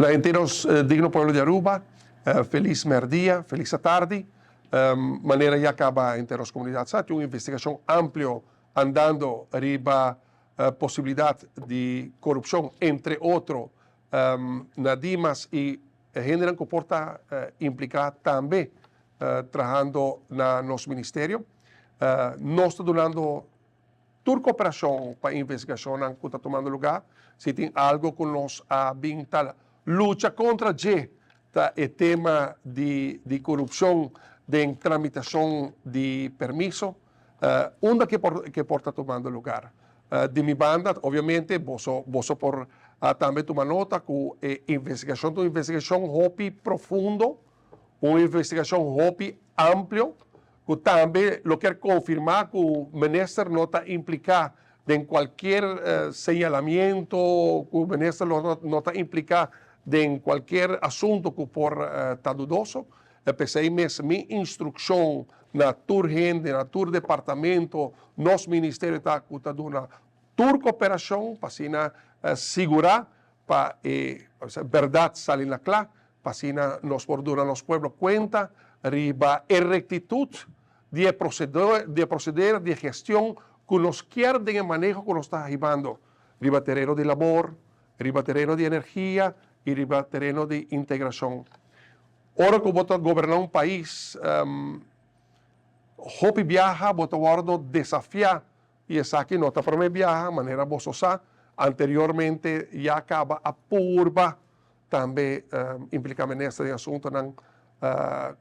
Na henter nos digno pueblo di Aruba, felis merdia, felis atardi. Manera ya caba henter nos comunidad sa, tin un investigacion amplio andando riba posibilidad di corupcion, entre otro na Dimas y hendenan cu por ta implica tambe trahando na nos ministerio. Nos ta dunando tur cooperacion pa investigacionnan cu ta tumando lugar. Si tin algo cu nos a bin ta lucha contra dje ta e tema di di corupcion den tramitacion di permiso, unda ke por ke por ta tumando lugar. Di mi banda, obviamente, boso boso por tambe tuma nota cu e investigacion ta un investigacion hopi profundo, Un investigashon hopi amplio ku tambe lo kier konfirmá ku minister no ta impliká den kualkier señalamiento, ku minister lo no ta impliká den kualkier asunto ku por ta dudoso. P'esei mes mi instrukshon na tur hende, na tur departamento, nos ministerio ta ku ta duna tur koperashon pa asina sigurá pa e bèrdat sali na kla, pa asina nos por duna nos pueblo kuenta riba e rektitut di e di e proseder di e gestion ku nos kier den e maneho ku nos ta hibando riba tereno di labor, riba tereno di energia i riba tereno di integrashon. Ora ku bo ta goberná un pais, hopi biaha bo ta wòrdu desafiá I esaki no ta promé biaha, manera boso sa, anteriormente ya kaba a purba tambe impliká minister den asuntonan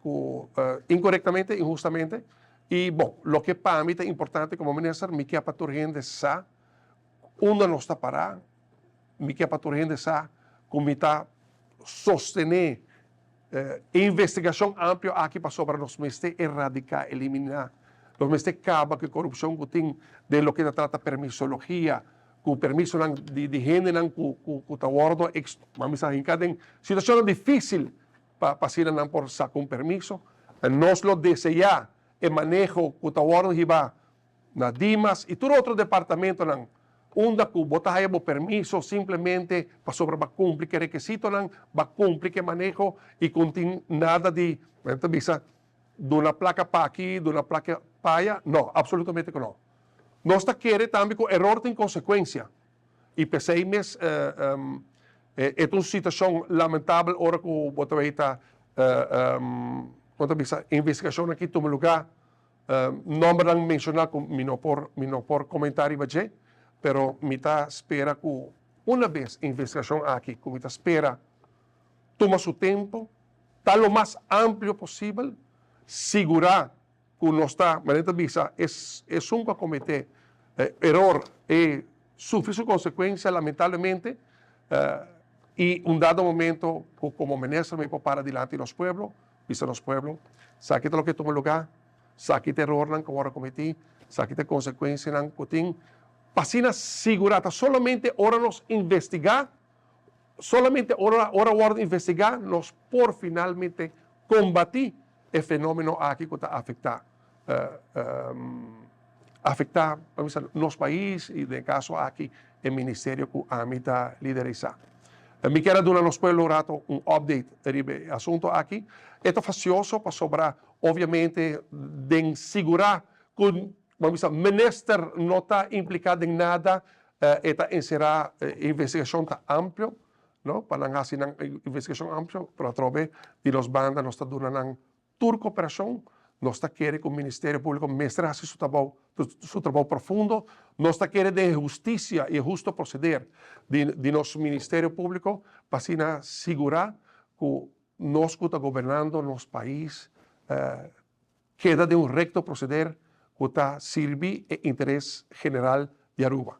ku inkorektamente, inhustamente. I bon, loke pa mi ta importante komo minister, mi ke pa tur hende sa unda nos ta pará, mi ke pa tur hende sa ku mi ta sostené E investigashon amplio aki pasobra nos mester eradiká, eliminá, nos mester kaba ku e korupshon ku tin den loke ta trata permisologia, ku permisonan di di hendenan ku ku ku ta wòrdu ban bisa hinká den situashonnan difísil pa pa asina nan por saka un permiso. Nos lo deseá e maneho ku ta wòrdu hibá na Dimas y tur otro departamentonan unda cu bo ta haya bo permiso simplemente pasobra bo a cumpli cu e requisitonan, bo a cumpli cu e maneho y cu no tin nada di, men ta bisa, duna placa pa aki, duna placa pa aya. No, absolutamente cu no. Nos ta kere tambe cu eror tin consecuencia y p'esey mes e ta un situacion lamentabel ora cu bo ta weta, con ta bisa, investigacionnan aki tuma lugar. Nombernan menciona cu mi no por mi no por comenta riba dje, pero mi ta spera cu una bes e investigacion aki cu mi ta spera tuma su tempo, ta lo mas amplio posibel, sigura cu nos ta, manera ta bisa, esun cu a comete eror e sufri su consecuencia lamentablemente y un dado momento cu como minister mi por para dilanti nos pueblo Bisa nos pueblo, Saki ta loke tuma lugá, saki ta erornan ku wòrdu kometí, saki ta e konsekuensianan ku tin. Pa asina sigurá, ta solamente ora nos investigá, solamente ora ora wòrdu investigá nos por finalmente kombatí e fenómeno aki ku ta afektá afektá nos pais i den e kaso aki e ministerio ku ami ta liderisá. Mi kier a duna nos pueblo un rato un update riba e asunto aki. E ta fasioso pasobra obviamente den sigurá ku bo bisa minister no ta impliká den nada e ta enserá e investigashon ta amplio no pa nan hasi nan investigashon amplio pero atrobe di nos banda nos ta duna nan Tur koperashon, nos ta kere ku Ministerio Públiko mester hasi su trabou, su trabou profundo. Nos ta kere den e hustisia i e husto proseder di di nos Ministerio Públiko pa asina sigurá ku nos ku ta gobernando nos pais keda den un rekto proseder ku ta sirbi e interes general di Aruba.